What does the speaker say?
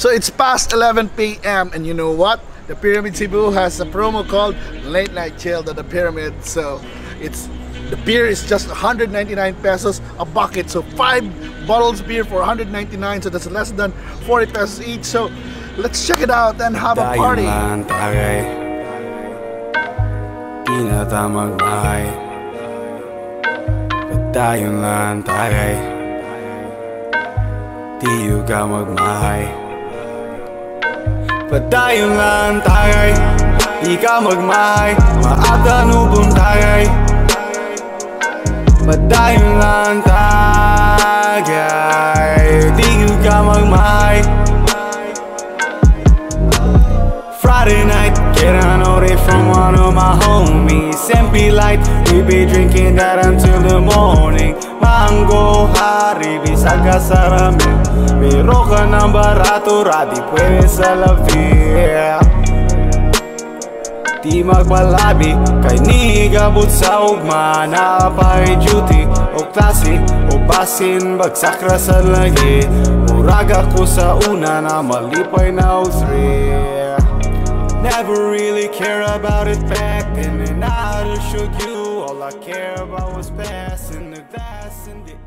So it's past 11 p.m. and you know what? The Pyramid Cebu has a promo called Late Night Chill at the Pyramid. So it's the beer is just 199 pesos a bucket. So five bottles of beer for 199. So that's less than 40 pesos each. So let's check it out and have a party. Dayon tagay. Di na ta magmahay. Padayon lang tagay. Di ka magmahay. Padayon lang tagay. Di ka magmahay. Maatanubong tagay. Padayon lang tagay. Di ka magmahay. Friday night, get an order from one of my homies. MP Light, we be drinking that until the morning. Mango, hari, bisag asa ra mi. Pero kanang barato, radi pwede sa labi. Di magpalabi, kay nigabot sa ugma. Naa pa'y duty, o klase, o basin, bagsak ra sa lagi. Murag ako sa una na malipay na og three. Never really care about it back then, and I shook you. All I care about was passing the glass in the